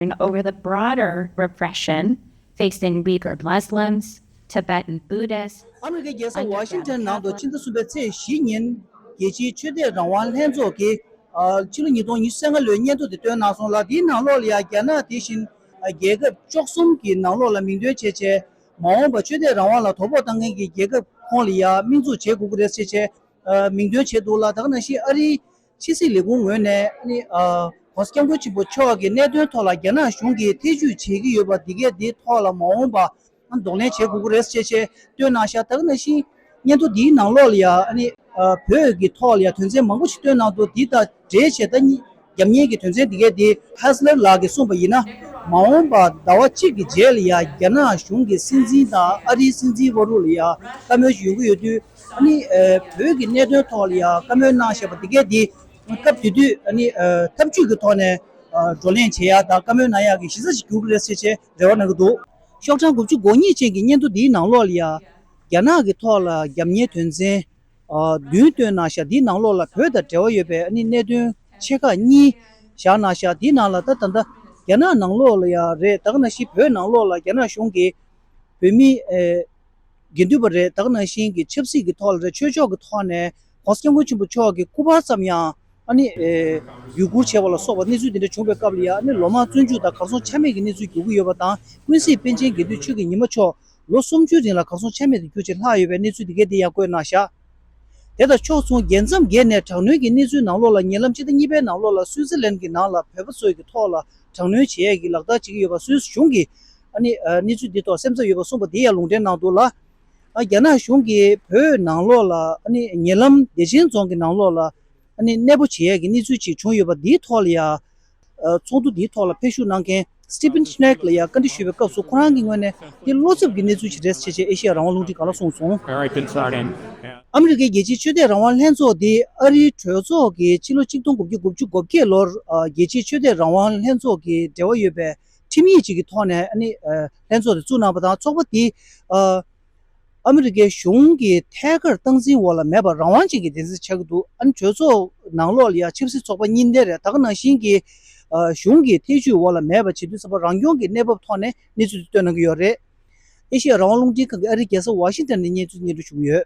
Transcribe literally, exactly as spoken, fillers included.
over the broader repression facing Uyghur Muslims, Tibetan Buddhists, ཨ་མི་རི་ཀའི་རྒྱལ་ས་ཝ་ཤིང་ཊོན་ནང་དུ་ཕྱི་ཟླ་གསུམ་པའི་ཚེས་བཞི་ཉིན་རྒྱལ་སྤྱིའི་ཆོས་དད་རང་དབང་ལྷན་ཚོགས་ཀྱིས་ཕྱི་ལོ་ཉིས་སྟོང་ཉི་ཤུ་རྩ་ལྔ་ལོའི་སྙན་ཐོ་དེ་བཏོན་གནང་སོང་ལ། དེའི་ནང་ལོགས་ལ་ཡང་རྒྱ་ནག་དེ་བཞིན་རྒྱལ་ཁབ་བཅུ་གསུམ་གྱི་ནང་ལོགས་ལ་མིང་འདོན་བྱས་བྱས། མ་འོངས་པ་ཆོས་དད་རང་དབང་ལ་དོ་ཕོག་བཏང་མཁན་གྱི་རྒྱལ་ཁབ་ཁོངས་ལ་ཡང་དམིགས་འཛུགས་བྱེད་དགོས་ཀྱི་རེད་ཟེར་བྱས། མིང་འདོན་བྱས་འདུག་ལ། ད་ག་ནང་བཞིན་ཨ་རིའི་ཕྱི་སྲིད་ལས་ཁུངས་ངོས་ནས་ཨ་ནི་༸གོང་ས་༸སྐྱབས་མགོན་ཆེན་པོ་མཆོག་གི་གནད་དོན་ཐོག་ལ་རྒྱ་ནག་གཞུང་གིས་ཐེ་ཇུས་བྱེད་ཀྱི་ཡོད་པ་འདི་གས་འདི་ཐོག་ལ་མ་འོངས་པ་གདོང་ལེན་བྱེད་དགོས་ཀྱི་རེད་ཅེས་བྱས་བཏོན་གནང་ཤག་ད་ག་ནང་བཞིན་སྙན་ཐོ་འདིའི་ནང་ལོགས་ལ་ཡང་ཨ་ནི་བོད་ཀྱི་ཐོག་ལ་ཡང་དོན་ཚན་མང་པོ་ཞིག་བཏོན་གནང་འདུག་འདི་དང་འབྲེལ་བྱས་ད་རྒྱབ་གཉེར་གྱི་དོན་ཚན་འདི་གས་འདི་ཧེ་སི་ལར་ལགས་ཀྱིས་གསུངས་པ་ཡིན་ན། མ་འོངས་པ་ཟླ་བ་གཅིག་གི་རྗེས་ལ་ཡང་རྒྱ་ནག་གཞུང་གི་སྲིད་འཛིན་དང་ཨ་རིའི་སྲིད་འཛིན་བར་དུ་ལ་ཡང་བཀའ་མོལ་ཞིག་ཡོང་གི་ཡོད་དུས། ཨ་ནི་བོད་ཀྱི་གནད་དོན་ཐོག་ལ་ཡང་བཀའ་མོལ་གནང་བཞག་པ་འདི་གས་འདི་སྐབས་དེ་དུས་ཨ་ནི་འཐབ་ཇུས་ཀྱི་ཐོག་ནས་བགྲོ་གླེང་བྱེད་ཡ་དང་བཀའ་མོལ་གནང་ཡ་གི་གཞི་རྩ་ཞིག་གྱུར་གི་རེད་ཟེར་བྱས་རེ་བ་གནང་གི་འདུག་ཤོག་གྲངས་དགུ་བཅུ་གོ་གཉིས་ཅན་གྱི་སྙན་ཐོ་འདིའི་ནང་ལོགས་ལ་ཡང་རྒྱ་ནག་གི་ཐོག་ལ་རྒྱབ་གཉེར་དོན་ཚན་བདུན་བཏོན་གནང་ཤག་འདིའི་ནང་ལོགས་ལ་བོད་དང་འབྲེལ་བ་ཡོད་པའི་ཨ་ནི་གནད་དོན་ཆེ་ཁག་གཉིས་བཞག་གནང་ཤག་འདིའི་ནང་ལ་ད་ད་ལྟ་རྒྱ་ནག་ནང་ལོགས་ལ་ཡང་རེད། ད་ག་ནང་བཞིན་བོད་ནང་ལོགས་ལ་རྒྱ་ནག་གཞུང་གིས་བོད་མི་དགེ་འདུན་པ་རེད། ད་ག་ནང་བཞིན་གྱི་ཆབ་སྲིད་ཀྱི་ཐོག་ལ་རེད། ཆོས་ཕྱོགས་ཀྱི་ཐོག་ནས་༸གོང་ས་༸སྐྱབས་མགོན་ཆེན་པོ་མཆོག་གི་སྐུ་པར་ཙམ་ཡང་ཨ་ནི་བརྒྱུད་བསྐུར་བྱས་པ་ལ་སོགས་པ་གནས་ཚུལ་དེ་འདྲ་བྱུང་བའི་སྐབས་ལ་ཡང་ཨ་ནི་ལོ་མང་བཙོན་འཇུག་དང་གར་སོང་ཆ་མེད་ཀྱི་གནས་ཚུལ་འགྱུར་གྱི་ཡོད་པ་དང་། ཀུན་གཟིགས་པཎ་ཆེན་དགེ་འདུན་ཆོས་ཀྱི་ཉི་མ་མཆོག་ལོ་སུམ་ཅུའི་རིང་ལ་གར་སོང་ཆ་མེད་དུ་གྱུར་ཅིང་ལྷག་ཡོད་པའི་གནས་ཚུལ་དེ་གས་དེ་ཡང་བཀོད་གནང་ཤག་དེ་དང་ཕྱོགས་མཚུངས་རྒྱལ་མཚམས་བརྒལ་ནས་དྲག་གནོན་གྱི་གནས་ཚུལ་ནང་ལོགས་ལ་ཉེ་ལམ་ཕྱི་ཟླ་གཉིས་པའི་ནང་ལོགས་ལ་སུའུ་ཙི་ལན་གྱི་ནང་ལ་བོད་པ་ཚོའི་གི་ཐོག་ལ་དྲག་གནོན་བྱེད་ཡས་ཀྱི་ལག་བསྟར་བྱེད་ཀྱི་ཡོད་པ་སུད་སི་གཞུང་གིས་ཨ་ནི་གནས་ཚུལ་འདི་ཐོག་སེམས་འཚབ་ཡོད་པ་གསུངས་པ་དེ་ཡང་ལུང་འདྲེན་གནང་འདུག་ལ། ཨ་རྒྱ་ནག་གཞུང་གིས་བོད་ནང་ལོགས་ལ་ཨ་ནི་ཉེ་ལམ་བདེ་ཆེན་རྫོང་གི་ནང་ལོགས་ལ་ཨ་ནི་གནས་སྤོ་བྱེད་ཡས་ཀྱི་གནས་ཚུལ་ཅིག་བྱུང་ཡོད་པ་འདིའི་ཐོག་ལ་ཡང་ཚོགས་འདུ་འདིའི་ཐོག་ལ་ཕེབས་ཞུགས་གནང་མཁན་Stephen Schneck ལ་ཡང་བཀའ་འདྲི་ཞུས་པའི་སྐབས་སུ་ཁོ་རང་གི་ངོས་ནས་འདི་བློ་འཚབ་ཀྱི་གནས་ཚུལ་ཞིག་རེད་ཅེས་བྱས་ཨེ་ཤེ་ཡ་རང་དབང་རླུང་འཕྲིན་ཁང་ལ་གསུངས་སོང་། All right, then, Sergeant. ཨ་མི་རི་ཀའི་རྒྱལ་སྤྱིའི་ཆོས་དད་རང་དབང་ལྷན་ཚོགས་འདི་ཨ་རིའི་གྲོས་ཚོགས་ཀྱིས་ཕྱི་ལོ་གཅིག་སྟོང་དགུ་བརྒྱ་དགུ་བཅུ་གོ་བརྒྱད་ལོར་རྒྱལ་སྤྱིའི་ཆོས་དད་རང་དབང་ལྷན་ཚོགས་ཀྱི་འབྲེལ་བ་ཡོད་པའི་ཁྲིམས་ཡིག་ཅིག་གི་ཐོག་ནས་ཨ་ནི་ལྷན་ཚོགས་དེ་བཙུགས་གནང་བ་དང་། ཚོགས་པ་འདི་ཨ་མི་རི་ཀའི་གཞུང་གི་ཐད་ཀར་སྟངས་འཛིན་འོག་ལ་མེད་པར་རང་དབང་ཅན་གྱི་སྡེ་ཚན་ཆགས་ཀྱི་འདུག་ཨ་ནི་གྲོས་ཚོགས་ནང་ལོགས་ལ་ཡང་ཆབ་སྲིད་ཚོགས་པ་གཉིས་ལྡན་རེད། ད་ག་ནང་བཞིན་གྱི་གཞུང་གི་ཐེ་བྱུས་འོག་ལ་མེད་པ་བྱེད་དུས་ཙམ་པ་རང་སྐྱོང་གི་གནས་བབ་ཐོག་ནས་གནས་ཚུལ་དེ་བཏོན་གནང་གི་ཡོད་རེད། ཨེ་ཤེ་ཡ་རང་དབང་རླུང་འཕྲིན་ཁང་གི་ཨ་རིའི་རྒྱལ་ས་ཝ་ཤིང་ཊོན་ནས་གནས་ཚུལ་སྙན་སྒྲོན་ཞུ་གི་ཡོད།